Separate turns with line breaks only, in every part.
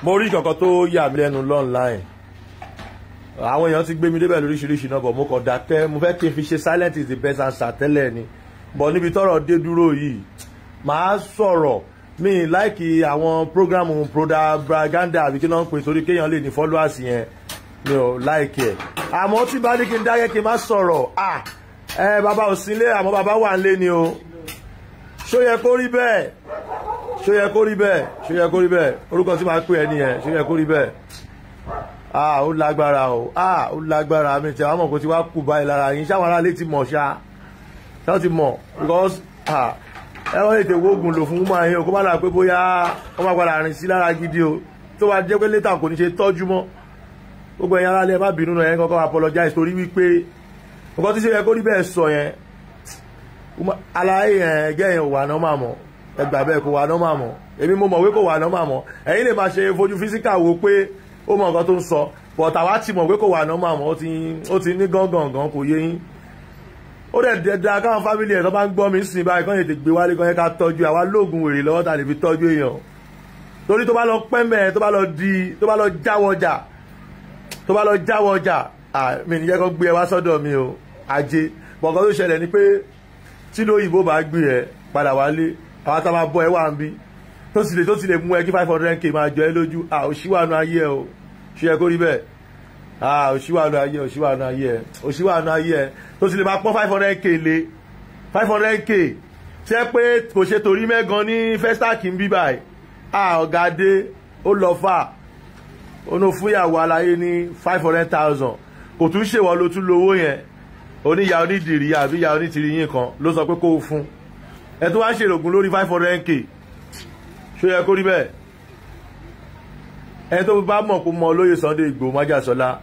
Mo rí kankan tó yà mí lẹ́nu online. Àwọn èèyàn ti gbé mi débẹ̀ lóríṣiríṣi náà, bọ̀ mo kàn dákẹ́. Mo fẹ́ kí n fi ṣe silent is the best answer tẹ́lẹ̀ ni, bọ̀ níbi tọ́rọ̀ dé dúró yìí, màá sọ̀rọ̀. Mi like àwọn program propaganda àbí kí náà ń pè sórí kéèyàn lè ní followers yẹn, mi ò like ẹ̀. Àmọ́ tí bá ní kí n dákẹ́, kí n má sọ̀rọ̀, ah, ẹ bàbá ò sí ilé, àmọ́ bàbá wà nílé ni o. Ṣó yẹ kó rí bẹ́ẹ̀? Ṣó yẹ kó rí bẹ́ẹ̀? Ṣó yẹ kó rí bẹ́ẹ̀? Orúkọ tí màá pè ẹ́ nìyẹn. Ṣó yẹ kó rí bẹ́ẹ̀? Ah, ó lágbára o. Ah, ó lágbára. Mi tí àwọn ọmọ kò ti wá kú báyìí lára yín, ṣáwọn aráalé ti mọ̀ ṣá? Ṣá ti mọ̀? Because ah, ẹ wọ́n lè tè wóògùn lò fún woman yín o, kó má dà pé bóyá wọ́n máa padà rìn sí lára gidi o, tó bá jẹ́ pé later kò ní ṣe tọ́jú mọ́. Gbogbo ẹ̀yin aráalé, ẹ má bínú náà. Ẹ̀ kọ́kọ́ apologize torí wípé nǹkan tí ṣe yẹ kó rí bẹ́ẹ̀ sọ yẹn, aláyé yẹn, ẹgẹ́ yẹn ò wà normal mọ́. Ẹ gbà bẹ́ẹ̀, kò wà normal mọ́. Èmi mo mọ̀ pé kò wà normal mọ́. Ẹ̀yin lè máa ṣe fojú physical wo pé ó mọ nǹkan tó ń sọ, but àwa ti mọ̀ pé kò wà normal mọ́. Ó ti ní gángangan, kò yé yín. Ó dẹ̀ dẹ̀ káwọn family ẹ̀ tó bá ń gbọ́ mi sìn báyìí, kán lè tètè gbé wálé, kán yẹ ká tọ́jú. Àwa lóògùn wèrè lọ́wọ́ ta lè fi tọ́jú èèyàn, torí tó bá lọ pẹ́ mẹ́, tó bá lọ di, tó bá lọ jáwọ́ ọjà, tó bá lọ jáwọ́ ọjà, mi ní jẹ́ kó gbé ẹ wá sọ́dọ̀ mi o. Ajé bọ̀kan tó ṣẹlẹ̀ ni pé tí lóyìnbó bá gbé ẹ padà wálé, àwọn tá a máa bọ́ ẹ wà ń bí tó sì lè mú ẹ kí 500K máa jọ ẹ lójú. Òṣìwànú ayé ẹ o. Ṣe yẹ kó rí bẹ́ẹ̀? Òṣìwànú ayé, òṣìwànú ayé ẹ, òṣìwànú ayé ẹ, tó sì lè máa pọ́n 500K lé. 500K ṣe pé kò ṣe torí mẹ́gan ní Festac ń bí báyìí. Ọ̀gá dé, ó lọ fà ó ní fúnyàwó aláyé ní 500,000. Kò tún ṣèwọ́ ló tún lówó yẹn, oníyà onídìrí àbí ìyá onítìrí yín kan ló sọ pé kó o fún ẹ, tó wá ń ṣèrògùn lórí 500K. Ṣó yẹ kó rí bẹ́ẹ̀? Ẹni tó bá mọ̀ kó mọ olóyè Sunday Igboho májàsọ́lá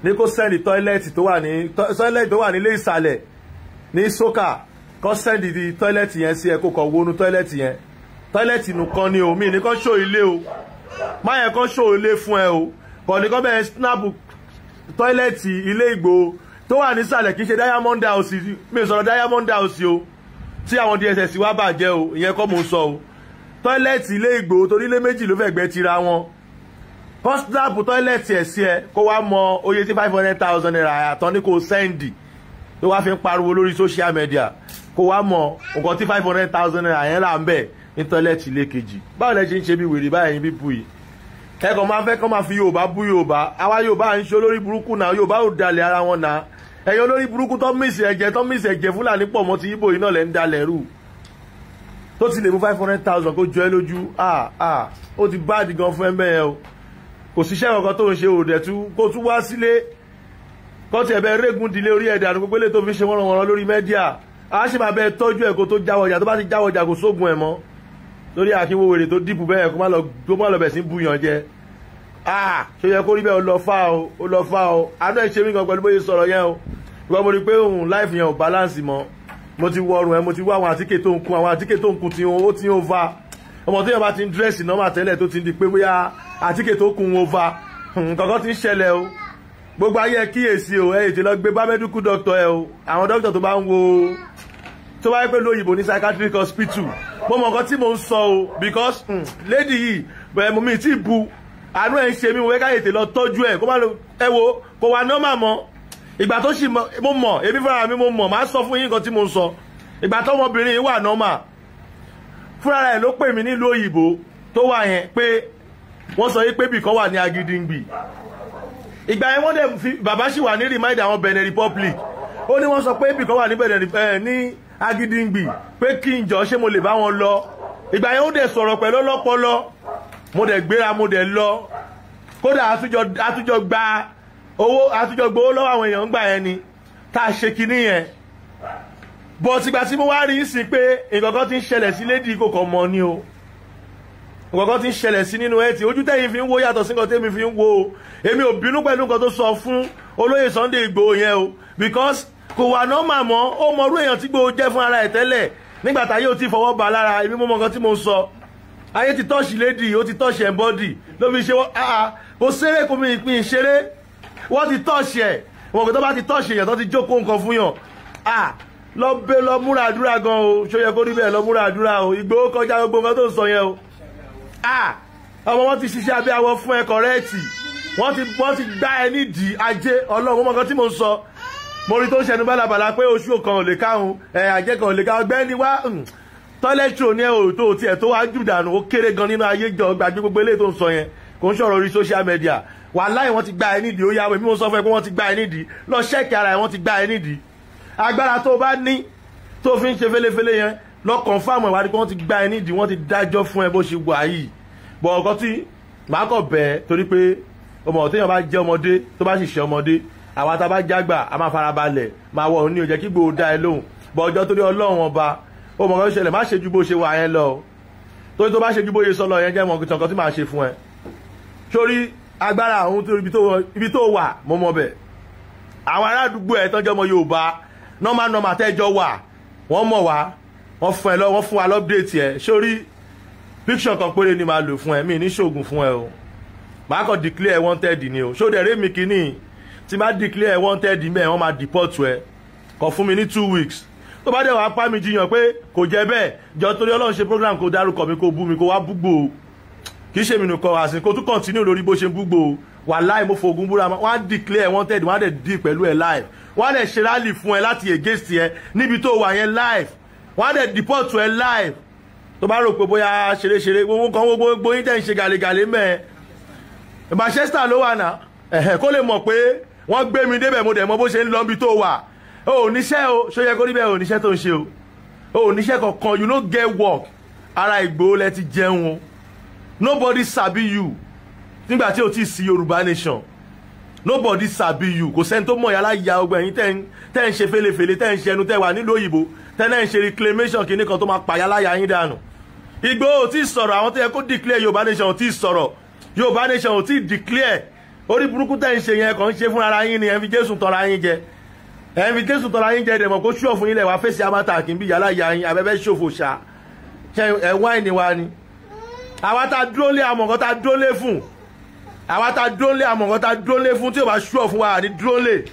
ní kó send toilet tó wà ní toilet tó wà nílé ìsàlẹ̀ ní sókà, kó send toilet yẹn sí ẹ, kó kàn wọnú toilet yẹn. Toilet nìkan ni o, mi ní kó ṣó ilé o, má yẹ kó ṣó ilé fún ẹ o. Kàn ní kó bẹ́ẹ̀ snap toilet ilé Ìgbòho tó wà nísàlẹ̀. Kì í ṣe Diamond House, mi ò sọ̀rọ̀ Diamond House o, tí àwọn DSS wá bàjẹ́ o, ìyẹn kọ́ mo sọ o. Toilet ilé Ìgbòho, torí ilé méjì ló fẹ́ gbẹ́ tira wọn, kó snap toilet ẹ̀ sí ẹ, kó wá mọ oye tí ₦500,000 àtọ́ ní kó send tó wá fi ń pariwo lórí social media, kó wá mọ nǹkan tí ₦500,000 yẹn là ń bẹ̀ ní toilet ilé kejì. Báwo lẹ ṣe ń ṣe bí wèrè báyìí bí bù yìí? Ẹ kàn máa fẹ́ kọ́ máa fi Yorùbá bú Yorùbá. Àwa Yorùbá ń ṣe olórí burúkú náà, Yorùbá ò dalẹ̀ ara wọn náà. Ẹ̀yin olórí burúkú tó mix ẹ̀jẹ̀, tó mix ẹ̀jẹ̀ Fúlàní pọ̀ mọ́ ti Ìgbò yìí náà lẹ́ ń dalẹ̀ rú. Tó ti lè mú 500,000 kó jọ ẹ́ lójú, ah ah, ó ti bad gan fún ẹ mẹ́ẹ̀ o. Kò síṣẹ́ kankan tó ń ṣe, òdẹ̀ tún kó tún wá sílé, kó tiẹ̀ bẹ régún dílé orí ẹ̀dà àdúgbò pélé tó fi ṣe wọ́n wọ́n lórí media. A ṣì máa bẹ tọ́jú ẹ̀ kó tó jáwọ́ ọjà. Tó bá ti jáwọ́ ọjà, kò sógun ẹ̀ mọ́ lórí àkínwó wèrè tó dìbò bẹ́ẹ̀, kó má lọ bẹ̀ sí búyàn jẹ. Ah, ṣe yẹ kó rí bẹ́ẹ̀? Ó lọ fá o, ó lọ fá o. Àánú ẹ̀ ṣe mí gan pẹ̀lú bóyá sọ̀rọ̀ yẹn o. Ìwọ, mo rí pé òun life yẹn ò balance mọ́. Mo ti wọ ọrùn ẹ, mo ti wá àwọn àtíkè tó ń kun, àwọn àtíkè tó ń kun tí ó ti ń fa ọmọ tó yẹ bá ti ń dress normal tẹ́lẹ̀, tó ti ń di pé bóyá àtíkè tó kun ó fa nǹkan kan ti ń ṣẹlẹ̀ o. Gbogbo ayé, kíyèsí o. Ẹ ètè lọ gbé bá medical doctor ẹ o, àwọn doctor tó bá ń wo, tó bá yẹ pé lóyìnbó ní psychiatric hospital. Mo mọ nǹkan tí mo ń sọ o, because lady yìí bẹ́ẹ̀ mo mi ti bu, àánú ẹ̀ ń ṣe mí. Mo fẹ́ ká ètè lọ tọ́jú ẹ̀, kó má lọ ẹ wo kó wà normal mọ́. Ìgbà tó sì mo mọ̀, èmi fúnra mi mo mọ̀, máa sọ fún yín nǹkan tí mo ń sọ. Ìgbà tó ọmọbìnrin yìí wà normal, fúnra rẹ̀ ló pè mí nílùú òyìnbó tó wà yẹn pé wọ́n sọ yí pé bìkan wà ní Agídìngbì. Ìgbà yẹn wọ́n dẹ̀ fi bàbá sì wà ní remand àwọn Benin Republic. Ó ní wọ́n sọ pé ibìkan wà ní Benin ní Agídìngbì, pé kí n jọ ṣé mo lè bá wọn lọ. Ìgbà yẹn ó dẹ̀ sọ̀rọ̀ pẹ̀lú ọlọ́pọlọ. Mo dẹ̀ gbéra, mo dẹ̀ lọ. Kódà àtúnjọ gba owó, àtúnjọ gbowó lọ́wọ́ àwọn èèyàn ńgbà yẹn ni tá a ṣe kinní yẹn. But ìgbà tí mo wá rí sí pé nǹkan kan ti ń ṣẹlẹ̀ sí lady, kò kàn mọ́ ni o. Nǹkan kan ti ń ṣẹlẹ̀ sí nínú ẹ̀ tí ojú tẹ̀yìn fi ń wo yàtọ̀ sí nǹkan tẹ́mi fi ń wo o. Èmi ò bínú pẹ̀lú nǹkan tó sọ fún olóyè Sunday Igboho yẹn o, because kò wà normal mọ́. Ó mọ irú èèyàn tí Igboho jẹ́ fún ara ẹ̀ tẹ́lẹ̀ nígbà táyé ò ti fọwọ́ ba lára. Èmi mo mọ nǹkan tí mo ń sọ. Ayé ti touch lady, ó ti touch ẹ̀ body ló fi ṣe wọ́n. Ah, kò ṣeré, kò mi ìpín ìṣeré. Wọ́n ti touch ẹ̀. Wọn kò tó bá ti touch èèyàn tó ti jókòó nǹkan fún yàn, ah, lọ bẹ, lọ múra àdúrà gan o. Ṣó yẹ kó rí bẹ́ẹ̀? Lọ múra àdúrà o. Ìgbòho kọjá gbogbo nǹkan tó ń sọ yẹn o. Ah, Ọmọ wọn ti ṣiṣẹ́ abẹ́ awọ fún ẹ correct. Wọ́n ti gbá ẹ nídìí ajé. Ọlọ́run mọ́ kan tí mo ń sọ. Mo rí tó ń ṣẹnu bálabàla pé oṣù kan ò lè káhun, àjẹ́ kan ò lè káhun. Ọgbẹ́ni wá toilet roll ní ẹ ò tó tiẹ̀ tó wá jù dànù, ó kéré gan nínú ayé jọ. Gbàgbé gbogbo eléyìí tó ń sọ yẹn, kò ń sọ̀rọ̀ orí social media. Wàláhì wọ́n ti gbá ẹ nídìí. Ó yá wẹ̀, bí mo sọ fún ẹ pé wọ́n ti gbá ẹ nídìí, lọ ṣẹ́ẹ̀kì ara ẹ, wọ́n ti gbá ẹ nídìí. Agbára tó bá ní tó fi ń ṣe fẹ́lẹ́fẹ́lẹ́ yẹn, lọ confirm ìwádìí pé wọ́n ti gbá ẹ nídìí, wọ́n ti dájọ́ fún ẹ bó ṣe wà yìí. Bọ̀ ọkọ tí màá kọ̀ bẹ́ẹ̀, torí pé ọmọ téèyàn bá jẹ́ ọmọdé tó bá sì ṣe ọmọdé, àwa tá a bá jágbà a máa farabalẹ̀ máa wọ òun ní ó jẹ́ kí Ìgbòho dá ẹ lóhùn. Bọ̀ ọjọ́ torí Ọlọ́run ọba, ó mọ̀ kọ́ ṣẹlẹ̀, má ṣe ju bó ṣe wà yẹn lọ. Torí tó bá ṣe ju bó ṣe sọ lọ yẹn, jẹ́ mọ̀ nǹkan tí màá ṣe fún ẹ. Sórí agbára àwọn tó ibi tó wà, mo mọ̀ bẹ̀. Àwọn ará àdúgbò ẹ̀ tọ́jọ́ ọmọ Yorùbá normal normal tẹ́jọ́ wà, wọ́n mọ̀ wá, wọ́n fún ẹ lọ, wọ́n fún wa l'update ẹ̀. Sórí picture kan péré ni màá lò fún ẹ, mi ní ṣoògùn fún ẹ o. Màá kàn declare wanted ni o. Ṣó dẹ̀ rémi kínní tí bá declare wanted mẹ́, wọ́n máa deport ẹ. Kàn fún mi ní 2 weeks. Tó bá dẹ̀ wá pa mi jiyàn pé kò jẹ́ bẹ́ẹ̀, jọ torí Ọlọ́run, ṣe program kó dárúkọ mi, kó bú mi, kó wá búgbò o. Kì í ṣe mi nìkan àsìn, kó tún continue lórí bó ṣe ń búgbò o. Wàláì, mo fògùn búra, wọ́n á declare wanted, wọ́n á dẹ̀ deal pẹ̀lú ẹ live. Wọ́n á dẹ̀ ṣe rally fún ẹ láti against ẹ níbi tó wà yẹn live. Wọ́n á dẹ̀ deport ẹ live. Tó bá rò pé bóyá ṣeréṣeré, gbogbo kan, gbogbo yín tẹ̀ ń ṣe gàlégàlé mẹ́ẹ̀. Manchester ló wà náà, ẹ̀hẹ̀, kó lè mọ̀ pé wọ́n gbé mi débẹ̀, mo dẹ̀ mọ̀ bó ṣe ń lọ bí tó wà. O ò níṣẹ́ o, ṣó yẹ kó rí bẹ́ẹ̀? O ò níṣẹ́ tó ń ṣe o, o ò níṣẹ́ kankan, you no get work. Ara Ìgbòho lẹ ti jẹun o. Nobody sabi you nígbà tí o ti sí Yorùbá nation. Nobody sabi you. Kò sẹ́ni tó mọ̀ yàrá ya ọgbà ẹ̀yìn tẹ́ ń ṣe fẹ́lẹ́fẹ́lẹ́, tẹ́ ń ṣe ẹnu, tẹ́ wà nílùú òyìnbó, tẹ́ náà ń ṣe reclamation kìíní kan tó máa pàyà láyà yín dànù. Ìgbòho ò tí sọ̀rọ̀. Àwọn tó yẹ kó declare Yorùbá nation ò tí sọ̀rọ̀. Yorùbá nation ò tí declare. Orí burúkú tẹ́ ń ṣe yẹn kàn ń ṣe fúnra yín ni. Ẹ̀ ń fi Jésù tọ́ra yín jẹ, ẹ̀ ń fi Jésù tọ́ra yín jẹ. Dẹ̀mọ̀ kó ṣúọ̀ fún yín lẹ̀ wá fèsì amátà kì í bí yàrá ya yín abẹ́fẹ́ ṣòfò ṣá. Ṣe ẹ̀ wáìnì wa ni? Àwa tá a dúró lé àmọ̀ nǹkan tá a dúró lé fún. Àwa tá a dúró lé àmọ̀ nǹkan tá a dúró lé fún. Tí ò bá ṣúọ̀ fún wa, àní dúró lé.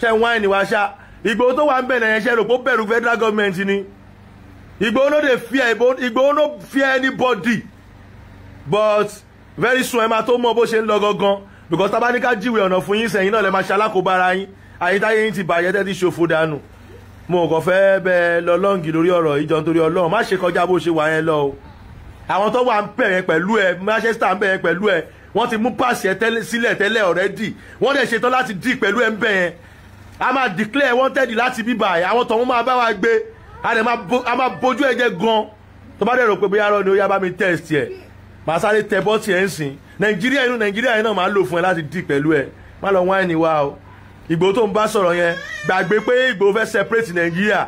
Ṣe wáìnì wa ṣá? Ìgbòho tó wà ń bẹ̀rẹ̀ yẹn, ṣe rò pé ó bẹ̀rù federal government ni? Ìgbòho no dey fear. Ìgbòho no fear anybody. But very soon, ẹ máa tó mọ bó ṣe ń lọ gangan, because tá bá ní ká jíwèé ọ̀nà fún yín sẹ́yìn náà, lẹ máa ṣe alákòóbá ara yín. Àyítáyé yín ti bàjẹ́, tẹ́ ti ṣòfò dànù. Mo kàn fẹ́ bẹ lọ lọ́ǹgì lórí ọ̀rọ̀ ìjọ. Nítorí Ọlọ́run, má ṣe kọjá bó ṣe wà yẹn lọ o. Àwọn tó wà ń bẹ̀rẹ̀ pẹ̀lú ẹ, Manchester ń bẹ̀rẹ̀ pẹ̀lú ẹ, wọ́n ti mú pàṣẹ sílẹ̀ tẹ́lẹ̀ already. Wọ́n dẹ̀ ṣetán láti dì pẹ̀lú ẹ ń bẹ̀ yẹn. A máa declare wanted láti bíbà ẹ̀. Àwọn tọ̀hún máa bá wa gbé, a dẹ̀ máa bójú ẹ jẹ́ gan. Tó bá dẹ̀ rò pé bóyá rọ ni, ó yá, bá mi test ẹ̀. Màá sáré tẹ bọ́ọ̀tì ẹ̀ ń sìn Nàìjíríà. Inú Nàìjíríà yẹn náà máa lò fún ẹ láti dì pẹ̀lú ẹ. Má lọ wáìnì wa o. Ìgbòho tó ń bá sọ̀rọ̀ yẹn, gbàgbé pé Ìgbòho fẹ́ separate Nàìjíríà.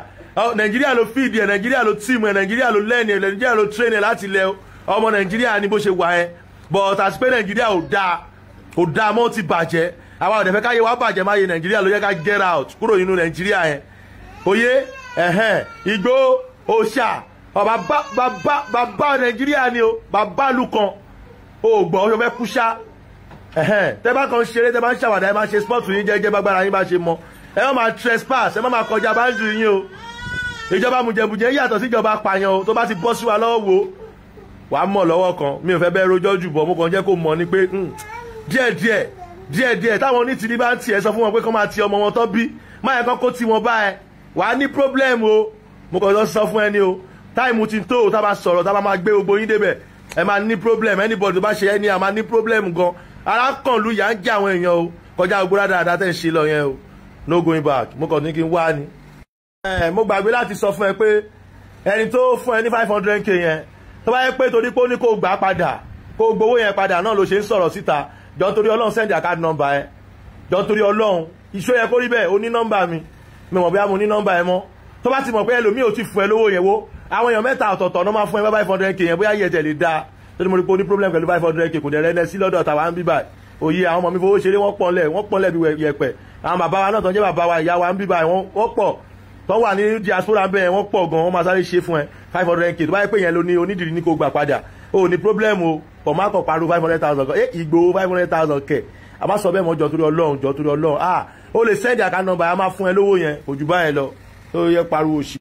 Nàìjíríà ló feed ẹ, Nàìjíríà ló team ẹ, Nàìjíríà ló learn ẹ, Nàìjíríà ló train ẹ láti lẹ. Ọmọ Nàìjíríà ni bó ṣe wà ẹ. But àti pé Nàìjíríà ò dáa, kò dáa mọ́, ti bàjẹ́. Àwa ò dẹ̀ fẹ́ káyé wa bàjẹ́ máa yẹ Nàìjíríà ló yẹ ká get out kúrò nínú Nàìjíríà yẹn. Òye ẹ̀hẹ́n, Ìgbòho òòṣà ọba bàbá bàbá Nàìjíríà ni o. Bàbá lu kan o gbọ́, ó fẹ́ kú ṣá. Ẹ̀hẹ́n, tẹ́ bá kan ṣeré, tẹ́ bá ń ṣàwàdà, ẹ máa ṣe sport yín jẹ́jẹ́, bágbára yín bá ṣe mọ. Ẹ má máa trespass, ẹ má máa kọjá boundary yín o. Ìjọba mùjẹ̀mùjẹ̀ yàtọ̀ sí ìjọba apààyàn o. Tó bá ti bọ́ sí wa lọ́wọ́, wo, wàá mọ̀ lọ́wọ́ kan. Mi ò fẹ́ bẹ́ẹ̀ rojọ́ jù bọ̀, mo kàn jẹ́ kó mọ̀ ni pé díẹ̀díẹ̀ díẹ̀díẹ̀, táwọn onítìrí bá ń tiẹ̀, sọ fún wọn pé kó máa ti ọmọ wọn tán bí má yẹ kán kó tí wọn bá ẹ, wàá ní problem o. Mo kàn lọ sọ fún ẹni o, time ti tó o. Tá bá sọ̀rọ̀, tá bá máa gbé gbogbo yín débẹ̀, ẹ máa ní problem. Anybody tó bá ṣe ẹni, a máa ní problem gan. Ara kàn lu yà ń jẹ àwọn èèyàn o, kọjá gbogbo dáadáa tẹ́ ń ṣe lọ yẹn o. No going back. Mo kàn ní kí n wá ni. Ẹ mo gbàgbé láti sọ fún ẹ pé ẹni tó fún ẹ ní 500K yẹn, tó bá yẹ pé torí pé ó ní kó gbà padà, kó gbowó yẹn padà náà ló ṣe ń sọ̀rọ̀ síta, jọ torí Ọlọ́run, send account number ẹ. Jọ torí Ọlọ́run, ìṣó yẹ kó rí bẹ́ẹ̀. Ó ní nọ́mbà mi, mi mọ̀ bí mo ní nọ́mbà ẹ mọ́. Tó bá ti mọ̀ pé ẹlòmíì ò ti fún ẹ lówó yẹn, wo, àwọn èèyàn mẹ́ta ọ̀tọ̀ọ̀tọ̀ náà máa fún ẹ 500K yẹn. Bóyá yẹ tẹ̀lé dáa, torí mo rí pé ó ní problem pẹ̀lú 500K, kò dẹ̀ rẹ́ sí lọ́dọ̀ tàwa ń bí báyìí. Òye àwọn ọmọ mi fowó ṣeré, wọ́n pọ̀ lẹ̀, wọ́n pọ̀ lẹ̀ bí yẹpẹ̀. Àwọn bàbá wa náà tó ń jẹ́ bàbá wa, ìyá wa ń bí báyìí, wọ́n pọ̀ tó wà ní diaspora bẹ́ẹ̀, wọ́n pọ̀ gan. Wọ́n máa sáré ṣe fún ẹ 500K. Tó bá yẹ pé yẹn ló ní onídìrí ní kó gbà padà, o ní problem o. Pọ̀ má kọ̀ pariwo 500,000 kan. Ẹ Ìgbòho, 500,000 kẹ̀, a má sọ bẹ́ẹ̀ mọ́. Jọ torí Ọlọ́run, jọ torí Ọlọ́run, ah, o lè send account number, a máa fún ẹ lówó yẹn. Kò jù báyẹn lọ. Tó yẹ pariwo òṣì.